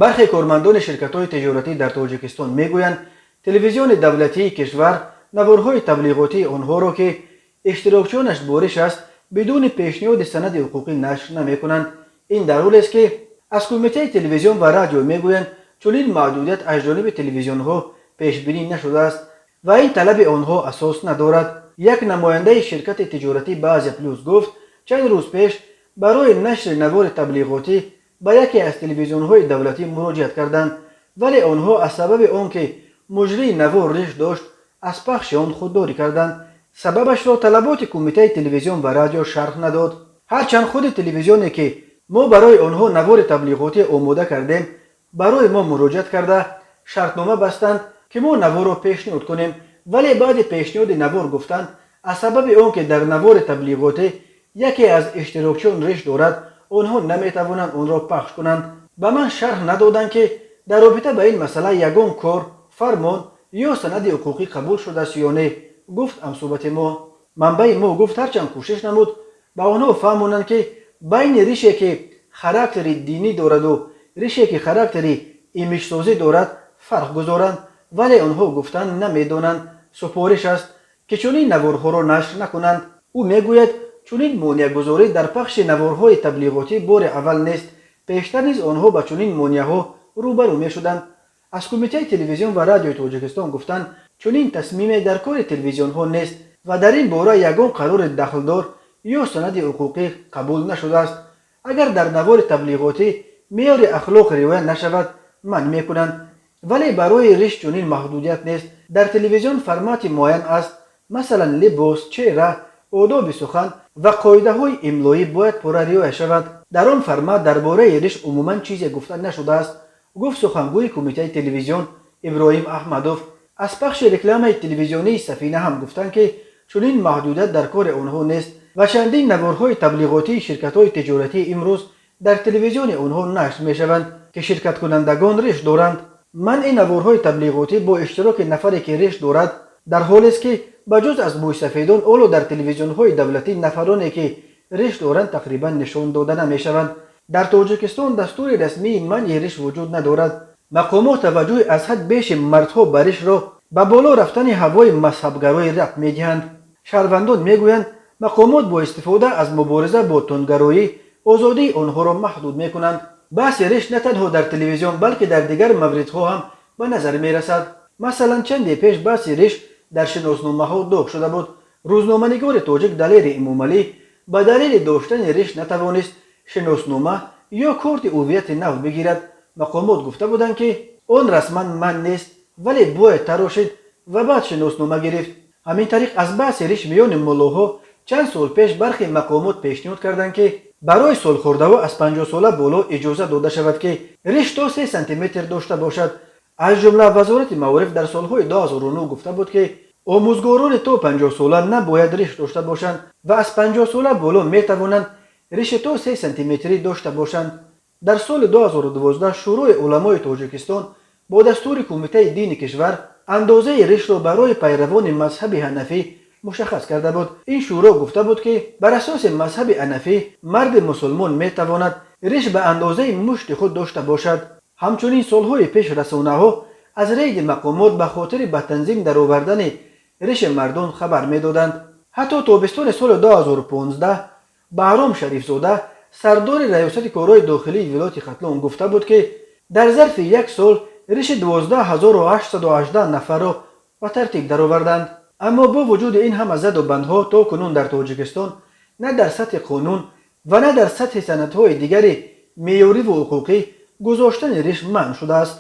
Бархе кормандони ширкатҳои тиҷоратӣ дар Тоҷикистон мегӯянд, телевизиони давлатии кишвар наворҳои таблиғотии онҳоро, ки иштирокчиёнаш бориш аст, бидуни пешниҳоди санади ҳуқуқӣ нашр намекунанд. Ин дар ҳолест, ки аз Кумитаи телевизион ва радио мегӯянд, чунин маҳдудият аз ҷониби телевизионҳо пешбинӣ нашудааст ва ин талаби онҳо асос надорад. Як намояндаи ширкати тиҷоратӣ ба Азия Плюс гуфт, чанд рӯз пеш барои нашри навори таблиғотӣ ба яке аз телевизионҳои давлатӣ муроҷиат карданд, вале онҳо аз сабаби он ки муҷрии навор риш дошт, аз пахши он худдорӣ карданд. Сабабашро талаботи Кумитаи телевизион ва радио шарҳ надод. Ҳарчанд худи телевизионе, ки мо барои онҳо навори таблиғотӣ омода кардем, барои мо муроҷиат карда, шартнома бастанд, ки мо наворро пешниҳод кунем, вале баъди пешниҳоди навор гуфтанд, аз сабаби он ки дар навори таблиғотӣ яке аз иштирокчиён риш дорад, онҳо наметавонанд онро пахш кунанд. Ба ман шарҳ надоданд, ки дар робита ба ин масъала ягон кор фармон ё санади ҳуқуқӣ қабул шудааст ё не, гуфт ҳамсӯҳбати мо. Манбаи мо гуфт, ҳарчанд кӯшиш намуд ба онҳо фаҳмонанд, ки байни рише, ки характери динӣ дораду рише, ки характери имиҷсозӣ дорад, фарқ гузоранд, вале онҳо гуфтанд, намедонанд, супориш аст, ки чунин наворҳоро нашр накунанд. Ӯ мегӯяд, чунин монеагузорӣ дар пахши наворҳои таблиғотӣ бори аввал нест, пештар низ онҳо ба чунин монеаҳо рӯбарӯ мешуданд. Аз Кумитаи телевизион ва радиои Тоҷикистон гуфтанд, чунин тасмиме дар кори телевизионҳо нест ва дар ин бора ягон қарори дахлдор ё санади ҳуқуқӣ қабул нашудааст. Агар дар навори таблиғотӣ меъёри ахлоқ риоя нашавад, манъ мекунанд, вале барои риш чунин маҳдудият нест. Дар телевизион формати муайян аст, масалан, либос, чеҳра, одоби сухан ва қоидаҳои имлоӣ бояд пурра риоя шавад. Дар он формат дар бораи риш умуман чизе гуфта нашудааст, гуфт сухангӯи Кумитаи телевизион Иброҳим Аҳмадов. Аз пахши рекламаи телевизионии Сафина ҳам гуфтанд, ки чунин маҳдудият дар кори онҳо нест ва чандин наворҳои таблиғотии ширкатҳои тиҷоратии имрӯз дар телевизиони онҳо нашр мешаванд, ки ширкаткунандагон риш доранд. Манъи наворҳои таблиғотӣ бо иштироки нафаре, ки риш дорад, дар ҳолест, ки ба ҷуз аз мӯйсафедон ҳоло дар телевизионҳои давлатӣ нафароне, ки риш доранд, тақрибан нишон дода намешаванд. Дар Тоҷикистон дастури расмии манъи риш вуҷуд надорад. Мақомот таваҷҷӯҳи аз ҳад беши мардҳо ба ришро ба боло рафтани ҳавои мазҳабгароӣ рабт медиҳанд. Шаҳрвандон мегӯянд, мақомот бо истифода аз мубориза бо тундгароӣ озодии онҳоро маҳдуд мекунанд. Баҳси риш на танҳо дар телевизион, балки дар дигар мавридҳо ҳам ба назар мерасад. Масалан, чанде пеш баҳси риш дар шиносномаҳо доғ шуда буд. Рӯзноманигори тоҷик Далери Эмомалӣ ба далели доштани риш натавонист шиноснома ё корти ҳуввияти нав бигирад. Мақомот гуфта буданд, ки он расман манъ нест, вале бояд тарошид ва баъд шиноснома гирифт. Ҳамин тариқ, аз баҳси риш миёни муллоҳо чанд сол пеш бархе мақомот пешниҳод карданд, ки барои солхӯрдаҳо аз 50-сола боло иҷоза дода шавад, ки риш то 3 сантиметр дошта бошад. Аз ҷумла Вазорати маориф дар солҳои 2009 гуфта буд, ки омӯзгорони то 50-сола набояд риш дошта бошанд ва аз 50-сола боло метавонанд риши то 3 сантиметрӣ дошта бошанд. Дар соли 2012 Шӯрои уламои Тоҷикистон бо дастури Кумитаи дини кишвар андозаи ришро барои пайравони мазҳаби ҳанафӣ мушаххас карда буд. Ин шӯро гуфта буд, ки бар асоси мазҳаби ҳанафӣ марди мусулмон метавонад риш ба андозаи мушти худ дошта бошад. Ҳамчунин солҳои пеш расонаҳо аз рейди мақомот ба хотири ба танзим даровардани риши мардон хабар медоданд. Ҳатто тобистони соли 2015 Баҳром Шарифзода, сардори Раёсати корҳои дохилии вилояти Хатлон, гуфта буд, ки дар зарфи як сол риши 12 818 нафарро ба тартиб дароварданд. Аммо бо вуҷуди ин ҳама заду бандҳо, то кунун дар Тоҷикистон на дар сатҳи қонун ва на дар сатҳи санадҳои дигари меъёриву ҳуқуқӣ гузоштани риш манъ шудааст.